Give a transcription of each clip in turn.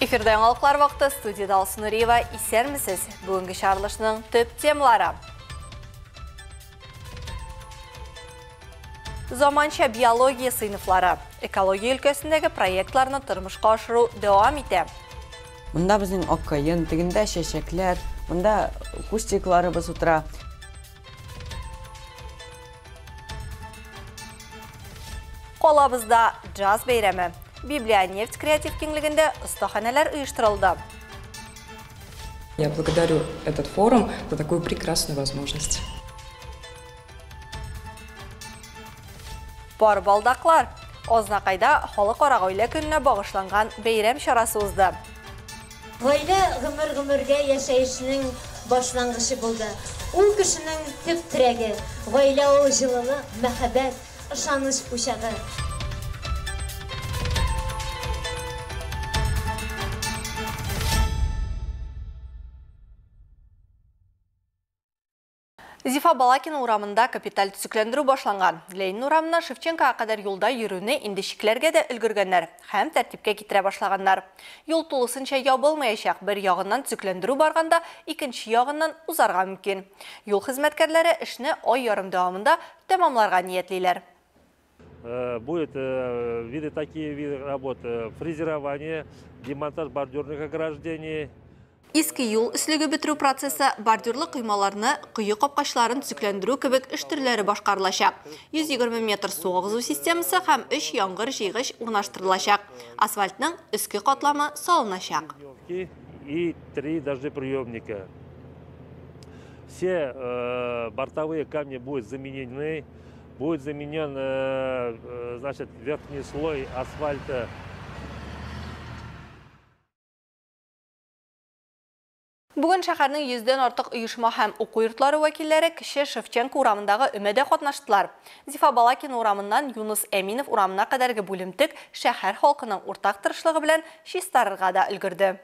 Эфирда яңалыклар вакыты, студияда Алсу Нуриева. Исәнмесез. Бүгенге чыгарылышның төп темалары. Заманча биология сыйныфлары. Экология өлкәсендәге проектларны тормышка ашыру дәвам итә. Монда безнең ак каен, тегендә чәчәкләр, монда кустикларыбыз утыра. Калабызда джаз бәйрәме. Библионефть креатив киңлегендә остаханәләр оештырылды. Я благодарю этот форум за такую прекрасную возможность. Пар балдаклар. Азнакайда Халыкара гаилә көненә багышланган бәйрәм чарасы узды. Гаилә гомер-гомергә яшәешнең башлангычы булды. Ул кешенең төп терәге. Гаилә ул җылылык, мәхәббәт, ышаныч учагы. Зифа Балакина урамында капиталь төзекләндерү башланган. Ленин урамыннан Шевченкога кадәр юлда йөрүне инде чикләргә дә өлгергәннәр һәм тәртипкә китерә башлаганнар. Юл тулысынча ябылмаячак, бер ягыннан төзекләндерү барганда, икенче ягыннан узарга мөмкин. Юл хезмәткәрләре эшне ай ярым дәвамында тәмамларга ниятлиләр. Будет виды такие виды работ: фрезерование, демонтаж бордюрных ограждений. Иске юл өслеге бетерү процессы, бордюрлы коймаларны, кое капкачларын төзекләндерү кебек эш төрләре башкарылачак. 120 метр су агызу системасы һәм 3 яңгыр җыйгыч урнаштырылачак. Асфальтның өске катламы салыначак. И 3 дождеприемника. Все бортовые камни будут заменены. Будет заменен, значит, верхний слой асфальта. Бүген шәһәрнең 100-дән артык оешма һәм уку йортлары вәкилләре Кече Шевченко урамындагы өмәдә катнаштылар. Зифа Балакина урамыннан Юныс Әминов урамына кадәрге бүлемтек шәһәр халкының уртак тырышлыгы белән чистарырга да өлгерде.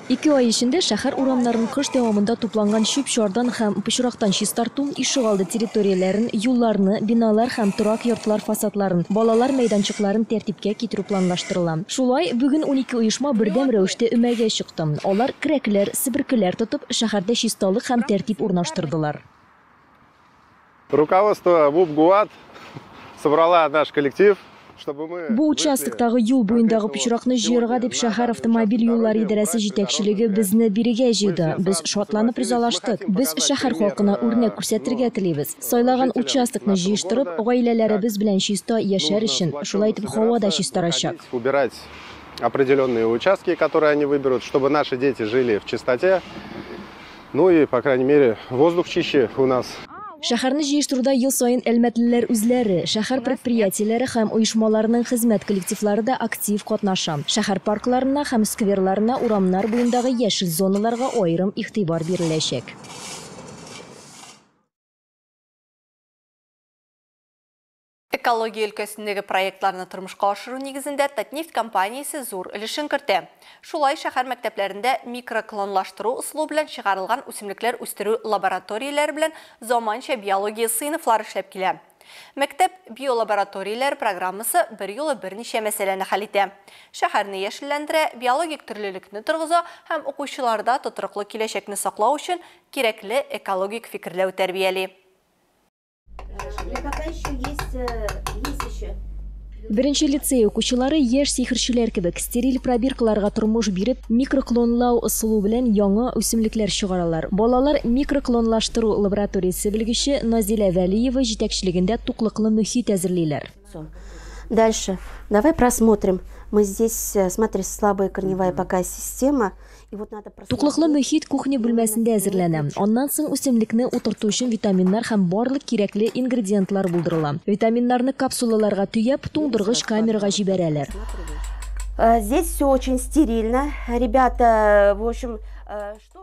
2 ай эчендә шәһәр урамнарын кыш дәвамында тупланган чүп-чардан һәм пычрактан чистарту, ишегалды территорияләрен, юлларны, биналар һәм торак йортлар фасадларын, балалар мәйданчыкларын тәртипкә китерү планлаштырыла. Шулай, бүген 12 оешма бердәм рәвештә өмәгә чыкты. Алар көрәкләр, себеркеләр тотып, шәһәрдә чисталык һәм тәртип урнаштырдылар. Руководство ВУП ГУАД собрала наш коллектив. Бу участоктагы юл буендагы пычракны җыярга дип шәһәр автомобиль юллары идарәсе җитәкчелеге безне бирегә җыйды. Без шатланып ризалаштык. Без шәһәр халкына үрнәк күрсәтергә телибез. Сайлаган участокны җыештырып, гаиләләребез белән чиста яшәр өчен, шулай итеп һава да чистарачак. Убирать определенные участки, которые они выберут, чтобы наши дети жили в чистоте. Ну и, по крайней мере, воздух чище у нас. Шәһәрне җыештыруда ел саен әлмәтлеләр үзләре, шәһәр предприятиеләре һәм оешмаларының хезмәт коллективлары да актив катнаша. Шәһәр паркларына һәм скверларына, урамнар буендагы яшел зоналарга аерым игътибар биреләчәк. Экология өлкәсендәге проектларны тормышка ашыру нигезендә Татнефть компаниясе зур өлешен кертә. Шулай шәһәр мәктәпләрендә микроклонлаштыру ысулы белән чыгарылган үсемлекләр үстерү лабораторияләре белән заманча биология сыйныфлары эшләп килә. Мәктәп биолабораторияләр программасы бер юлы берничә мәсьәләне хәл итә. Шәһәрне яшелләндерә, биологик төрлелекне торгыза һәм укучыларда тотрыклы киләчәкне саклау өчен кирәкле экологик фикерләү тәрбияли. Беренче лицей укучылары яшь сихерчеләр кебек стериль пробиркаларга тормыш биреп, микроклонлау ысулы белән яңа үсемлекләр чыгаралар. Балалар микроклонлаштыру лабораториясе белгече Назилә Вәлиева җитәкчелегендә туклыклы мөхит әзерлиләр. Дальше. Давай просмотрим. Мы здесь, смотри, слабая корневая пока система. Туклыклы мөхит кухня бүлмәсендә әзерләнә. Аннан соң үсемлекне утырту өчен витаминнар һәм барлык кирәкле ингредиентлар булдырыла. Витаминнарны капсулаларга төяп, туңдыргыч камерага җибәрәләр. Здесь все очень стерильно. Ребята, в общем,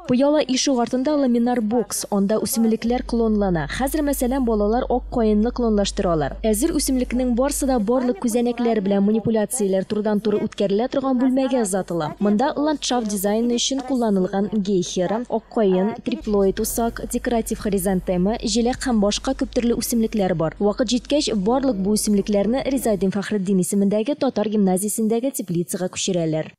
Пыяла ишек артында ламинар бокс, анда үсемлекләр клонлана. Хәзер, мәсәлән, балалар ак каенны клонлаштыралар. Әзер үсемлекнең барсы да барлык күзәнәкләр белән манипуляцияләр турыдан-туры үткәрелә торган бүлмәгә озатыла. Монда ландшафт дизайны өчен кулланылган гейхера, ак каен, триплоид усак, декоратив хризантема, җиләк һәм башка күп төрле үсемлекләр бар. Вакыт җиткәч, барлык бу үсемлекләрне Ризаэддин Фәхретдин исемендәге татар гимназиясендәге теплицага күчерәләр.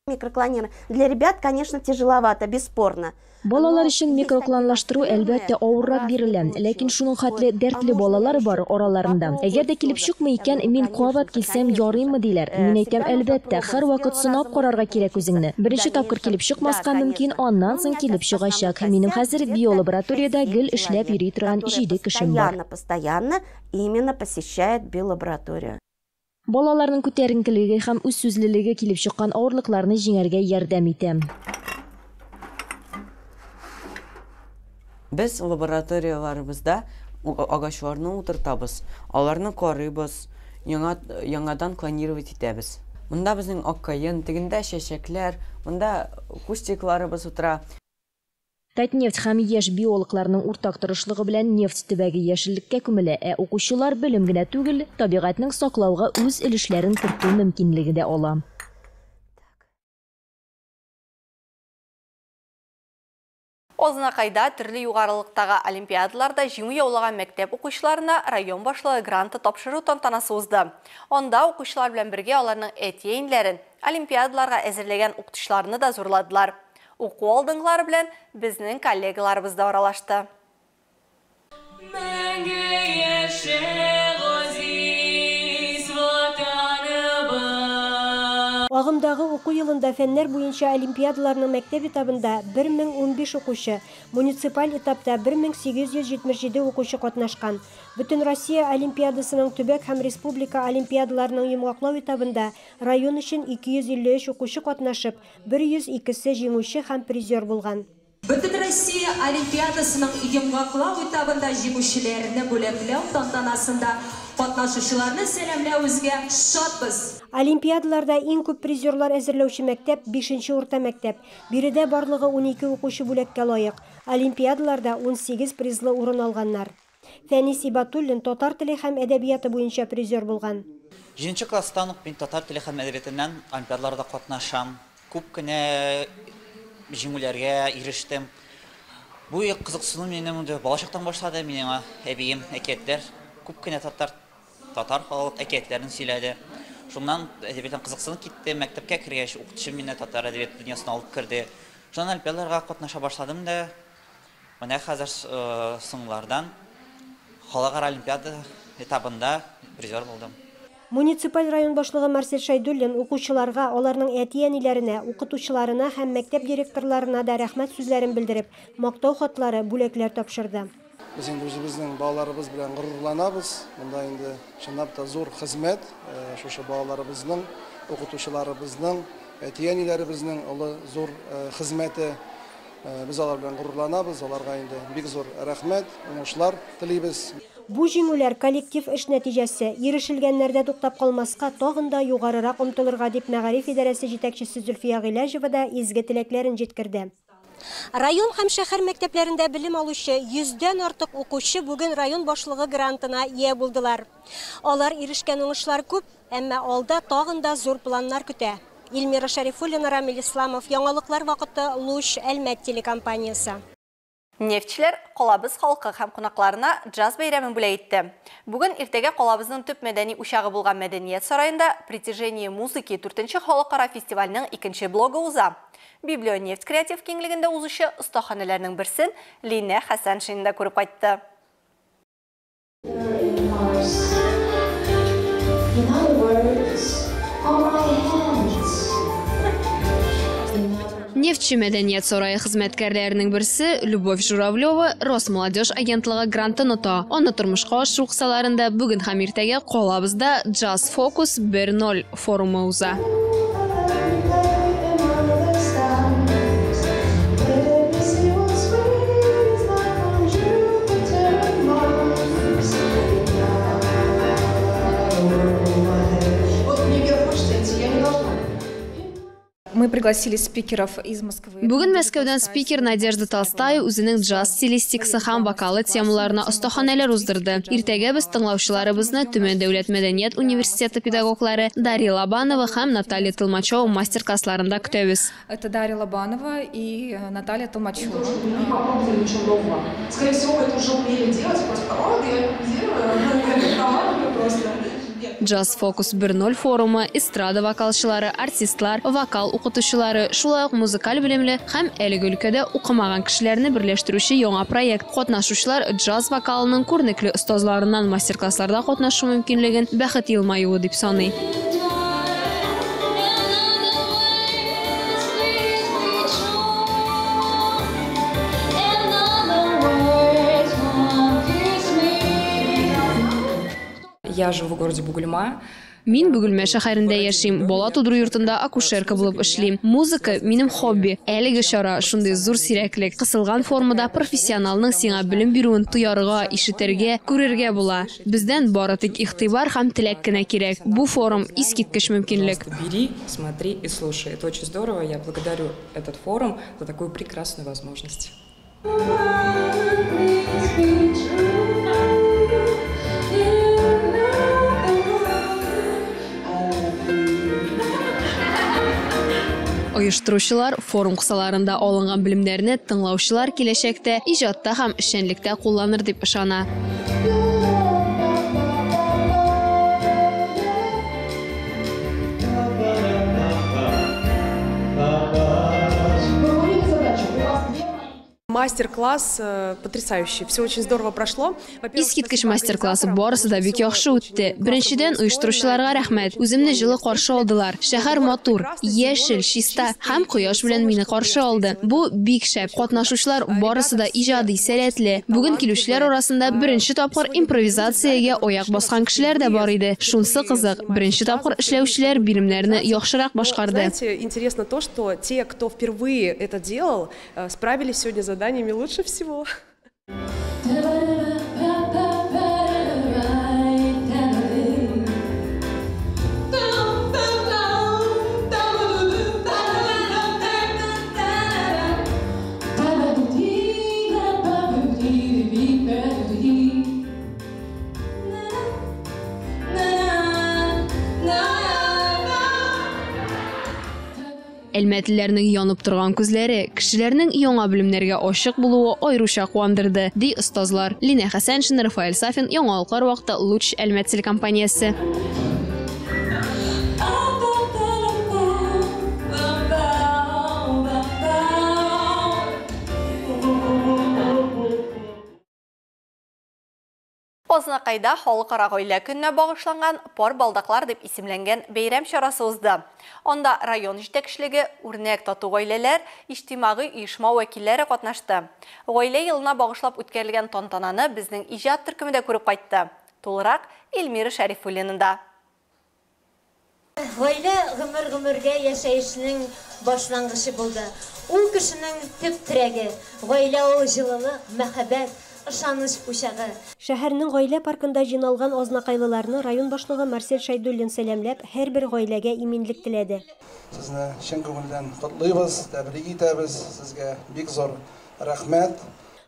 Микроклонирование для ребят, конечно, тяжеловато, бесспорно. Балалар өчен микроклонлаштыру, әлбәттә, авыррак бирелә. Ләкин шуның хәтле дәртле балалар бар араларында. Әгәр дә килеп чыкмый икән, мин кабат килсәм ярыймы диләр. Мин әйтәм, әлбәттә, һәрвакыт сынап карарга кирәк үзеңне. Беренче тапкыр килеп чыкмаска мөмкин, аннан соң килеп чыгачак. Минем хәзер биолабораториядә гел эшләп йөри торган 7 кешем бар. Постоянно именно посещает биолабораторию. Балаларның күтәренкелеге һәм үзсүзлелеге килеп чыккан авырлыкларны җиңәргә ярдәм итә. Без лабораторияларыбызда агачларны утыртабыз, аларны карыйбыз, яңадан клонировать итәбез. Монда безнең ак каен, тегендә чәчәкләр, монда кустикларыбыз утыра. Татнефть һәм яшь биологларның уртак тырышлыгы белән нефть төбәге яшеллеккә күмелә, ә укучылар белем генә түгел, табигатьнең саклауга үз өлешләрен кертү мөмкинлеге дә ала. Азнакайда төрле югарылыктагы олимпиадаларда җиңү яулаган мәктәп укучыларына район башлыгы гранты тапшыру тантанасы узды. Анда укучылар белән бергә аларның әти-әниләрен, олимпиадаларга әзерләгән укытучыларны да зурладылар. Уку алдынгылары белән безнең коллегаларыбыз да аралашты. Агымдагы уку елында фәннәр буенча олимпиадаларның мәктәп этабында 1015 укучы, муниципаль этапта 1877 укучы катнашкан. Бөтенроссия олимпиадасының төбәк һәм республика олимпиадаларының йомгаклау этабында район өчен 253 укучы катнашып, 102-се җиңүче һәм призер булган. Бөтенроссия олимпиадасының йомгаклау этабында җиңүчеләрне бүләкләү тантанасында катнашучыларны сәламләүгә шатбыз. Олимпиадаларда иң күп призерлар әзерләүче мәктәп 5-нче урта мәктәп. Биредә барлыгы 12 укучы бүләккә лаек. Олимпиадаларда 18 призлы урын алганнар. Фәнис Ибатуллин татар теле һәм әдәбияты буенча призер булган. 7-нче класстан ук мин татар теле һәм әдәбиятыннан олимпиадаларда катнашам. Күп кенә җиңүләргә ирештем. Бу кызыксыну минем балачактан башлады. Минем әбием әкиятләр, күп кенә татар халык әкиятләрен сөйләде. Шуннан әдәбияттан кызыксынып китте. Мәктәпкә кергәч, укытучым мине татар әдәбияты дөньясына алып керде. Шуннан олимпиадаларга катнаша башладым да, менә хәзер соңлардан халыкара олимпиада этабында призер булдым. Муниципаль район башлыгы Марсель Шайдуллин укучыларга, аларның әти-әниләренә, укытучыларына һәм мәктәп директорларына да рәхмәт сүзләрен белдереп, мактау хатлары, бүләкләр тапшырды. Без инде үзебезнең балаларыбыз белән горурланабыз. Монда инде чынлап та зур хезмәт, шушы балаларыбызның, укытучыларыбызның, әти-әниләребезнең олы зур хезмәте. Без алар белән горурланабыз, аларга инде бик зур рәхмәт, уңышлар телибез. Бу җиңүләр коллектив эш нәтиҗәсе, ирешелгәннәрдә туктап калмаска, тагын да югарырак омтылырга дип мәгариф идарәсе җитәкчесе Зөлфия Гыйләҗева да изге теләкләрен җиткерде. Район һәм шәһәр мәктәпләрендә белем алучы 100-дән артык укучы бүген район башлыгы грантына ия булдылар. Алар ирешкән уңышлар күп, әмма алда тагын да зур планнар көтә. Эльмира Шарифуллина, Рамил Исламов, Яңалыклар вакыты, Луч, Әлмәт телекомпаниясе. Нефтчеләр калабыз халкы һәм кунакларына джаз бәйрәмен бүләк итте. Бүген иртәгә калабызның төп мәдәни учагы булган мәдәният сараенда «Притяжение музыки» 4-нче халыкара фестивальнең икенче блогы уза. Библионефть креатив киңлегендә узучы остаханәләрнең берсен Линә Хәсәншина да күреп кайтты. Нефтче мәдәният сарае хезмәткәрләренең берсе Любовь Журавлева Росмолодежь агентлыгы грантын ота. Аны тормышка ашыру кысаларында бүген һәм иртәгә калабызда Jazz Focus 1.0 форумы уза. Мы пригласили спикеров из Москвы. Бүген Мәскәүдән спикер Надежда Толстая үзенең джаз стилистикасы һәм вокалы темаларына остаханәләр уздырды. Иртәгә без тыңлаучыларыбызны Төмән дәүләт мәдәният университеты педагоглары Дарья Лобанова һәм Наталья Толмачева мастер-классларында көтәбез. Это Дарья Лобанова и Наталья Толмачева. Скорее всего, это уже умели делать, просто о, я импровизирую, просто. Джаз Фокус 1.0 форумы эстрада вокалчылары, артистлар, вокал укытучылары, шулай ук музыкаль белемле һәм әлеге өлкәдә укымаган кешеләрне берләштерүче яңа проект. Катнашучылар джаз вокалының күренекле остазларыннан мастер-классларда катнашу мөмкинлеген бәхет елмаюы дип саный. Я живу в городе Бугульма. Мин Бөгелмә шәһәрендә яшим, бала тудыру йортында акушерка булып эшлим. Музыка минем хобби. Әлеге чара шундый зур сирәклек. Кысылган формада профессионалның сиңа белем бирүен тоярга, ишетергә, күрергә була. Бездән бары тик игътибар һәм теләк кенә кирәк. Бу форум искиткеч мөмкинлек. Бери, смотри и слушай. Это очень здорово. Я благодарю этот форум за такую прекрасную возможность. Оештыручылар форум кысаларында алынган белемнәрне тыңлаучылар киләчәктә иҗатта һәм эшчәнлектә кулланыр дип ышана. Мастер-класс потрясающий. Все очень здорово прошло. Искиткеч мастер-класс барысы да бик яхшы үтте. Беренчедән, оештыручыларга рәхмәт. Үземне җылы каршы алдылар. Шәһәр матур, яшел, чиста һәм кояш белән мине каршы алды. Бу бик шәп. Катнашучылар барысы да иҗади, сәләтле. Бүген килүчеләр арасында беренче тапкыр импровизациягә аяк баскан кешеләр дә бар иде. Шунсы кызык, беренче тапкыр эшләүчеләр биремнәрне яхшырак башкарды. Знаете, интересно то, что те, кто впервые это делал, справились сегодня с заданиями лучше всего. Әлмәтлеләрнең янып торган күзләре, кешеләрнең яңа белемнәргә ачык булуы аеруча куандырды, ди остазлар. Лина Хәсәншина, Рафаэль Сафин, Яңалыклар вакыты, Луч Әлмәт телекомпаниясе. Азнакайда халыкара гаилә көненә багышланган Пар балдаклар дип исемләнгән бәйрәм чарасы узды. Анда район җитәкчелеге, үрнәк тату гаиләләр, иҗтимагый оешма вәкилләре катнашты. Гаилә елына багышлап үткәрелгән тантананы безнең иҗат төркеме дә күреп кайтты. Тулырак Эльмира Шәрифуллинада. Гаилә гомер-гомергә яшәешнең башлангычы булды. Ул кешенең төп терәге. Гаилә ул җылылык, мәхәббәт, ышаныч учагы. Шәһәрнең гаилә паркында җыйналган азнакайлыларны район башлыгы Марсель Шәйдуллин сәламләп, һәрбер гаиләгә иминлек теләде. Сезне чын күңелдән котлыйбыз, тәбрик итәбез. Сезгә бик зур рәхмәт.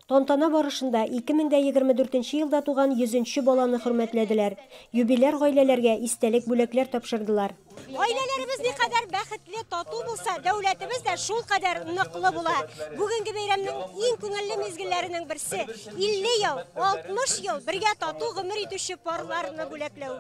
Тантана барышында 2024 елда туган 100нче баланы хөрмәтләделәр. Юбиляр гаиләләргә истәлек бүләкләр тапшырдылар. Гаиләләребез никадәр бәхетле, тату булса, дәүләтебез дә шул кадәр ныклы була. Бүгенге бәйрәмнең иң күңелле мизгелләренең берсе 50 ел, 60 ел бергә тату гомер итүче парларны бүләкләү.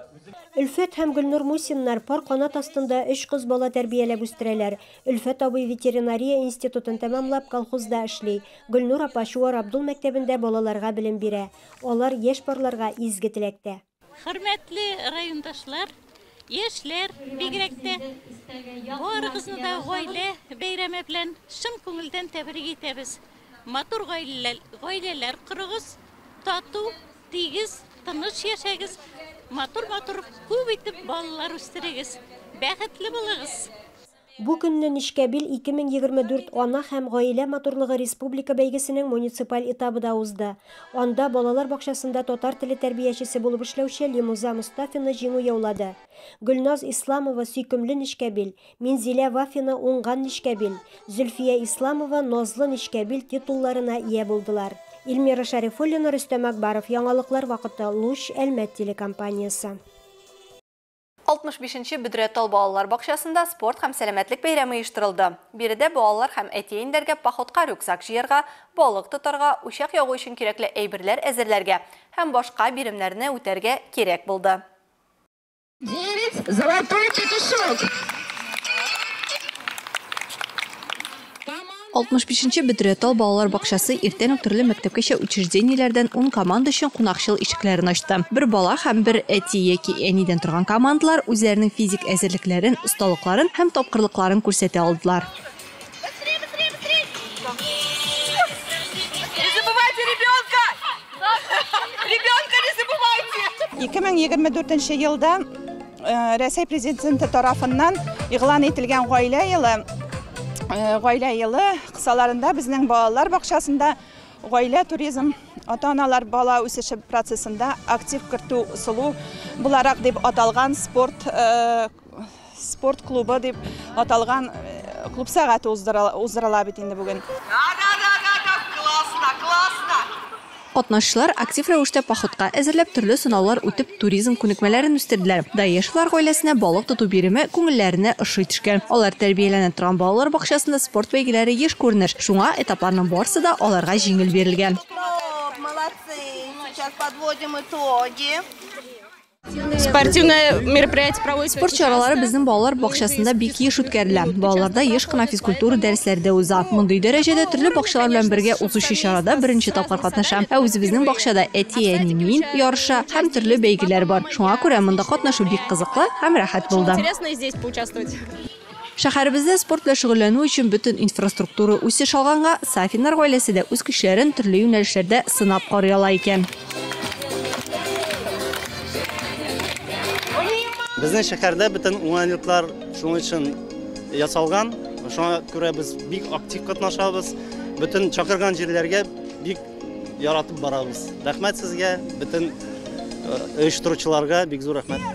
Өлфәт һәм Гөлнур Мусиннар пар канат астында 3 кыз бала тәрбияләп үстерәләр. Өлфәт абый ветеринария институтын тәмамлап колхозда эшли. Гөлнур апа Чуар Абдул мәктәбендә балаларга белем бирә. Алар яшь парларга изге теләктә. Хөрмәтле райондашлар, яшьләр, бигрәк тә барыгызны да гаилә бәйрәме белән чын күңелдән тәбрик итәбез. Матур гаиләләр корыгыз, тату, тигез, тыныч яшәгез, матур-матур күп итеп балалар үстерегез. Бәхетле булыгыз. Бу көнне Нечкәбил 2024 ана һәм гаилә матурлыгы республика бәйгесенең муниципаль этабы да узды. Анда балалар бакчасында татар теле тәрбиячесе булып эшләүче Лимуза Мостафина җиңү яулады. Гөлназ Исламова Сөйкемле Нечкәбил, Минзилә Вафина Уңган Нечкәбил, Зөлфия Исламова Назлы Нечкәбил титулларына ия булдылар. Эльмира Шәрифуллина, Рөстәм Акбаров, Яңалыклар вакыты, Луч, Әлмәт телекомпаниясе. 65 нче Бөдрә тал балалар бакчасында спорт һәм сәламәтлек бәйрәме оештырылды. Биредә балалар һәм әти-әниләргә походка рюкзак җыярга, балык тотарга, учак ягу өчен кирәкле әйберләр әзерләргә һәм башка биремнәрне үтәргә кирәк булды. Девять, золотой петушок! 65 нче Бөдрә тал балалар бакчасы иртән үк төрле мәктәпкәчә учреждениеләрдән ун команда өчен кунакчыл ишекләрен ачты. Бер бала һәм бер әти яки әнидән торган командалар үзләренең физик әзерлекләрен, осталыкларын һәм тапкырлыкларын күрсәтә алдылар. Не забывайте ребенка! Ребенка не забывайте! 2024 елда Рәсәй президенты тарафыннан игълан ителгән гаилә елы гаилә елы кысаларында безнең балалар бакчасында гаилә туризм ата-аналар бала үсеше процессында актив кертү ысулы буларак дип аталган спорт спорт клубы дип аталган клуб сәгате уздырыла бит инде бүген. Классно, классно! Катнашчылар актив рәвештә походка әзерләп, төрле сынаулар үтеп, туризм күнекмәләрен үстерделәр. Даешевлар гаиләсенә балык тоту биреме күңелләренә ошый төшкән. Алар тәрбияләнә торган балалар бакчасында спорт бәйгеләре еш күренеш. Шуңа этапларның барсы да аларга җиңел бирелгән. Стоп, молодцы! Сейчас подводим итоги. Спортивное мероприятие проводится. Спорт чаралары безнең балалар бакчасында бик еш үткәрелә. Балаларда еш кына физкультура дәресләре дә уза. Мондый дәрәҗәдә төрле бакчалар белән бергә узучы чарада беренче тапкыр катнашам. Ә үзебезнең бакчада әти-әни, мин ярыша һәм төрле бәйгеләр бар. Шуңа күрә монда катнашу бик кызыклы һәм рәхәт булды. Интересно здесь поучаствовать. Шәһәребездә спорт белән шөгыльләнү өчен бөтен инфраструктура үсеш алганга, Сафиннар гаиләсе дә үз көчләрен төрле юнәлешләрдә сынап карый ала икән. Безнең шәһәрдә бөтен уңайлыклар шуның өчен ясалган. Шуңа күрә без бик актив катнашабыз. Бөтен чакырган җирләргә бик яратып барабыз. Рәхмәт сезгә, бөтен оештыручыларга бик зур рәхмәт.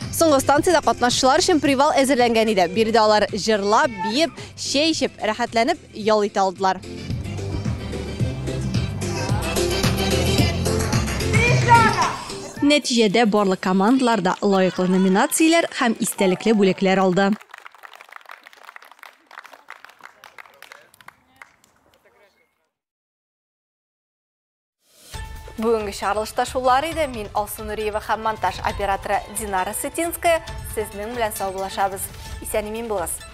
Соңгы станциядә катнашчылар өчен привал әзерләнгән иде. Биредә алар җырлап, биеп, чәй эчеп, рәхәтләнеп ял итә алдылар. Нәтиҗәдә барлык командалар да лаеклы номинацияләр һәм истәлекле бүләкләр алды. Бүгенге чыгарылышта шулар иде. Мин Алсу Нуриева һәм монтаж операторы Динара Сытинская сезнең белән саубуллашабыз. Исән-имин булыгыз.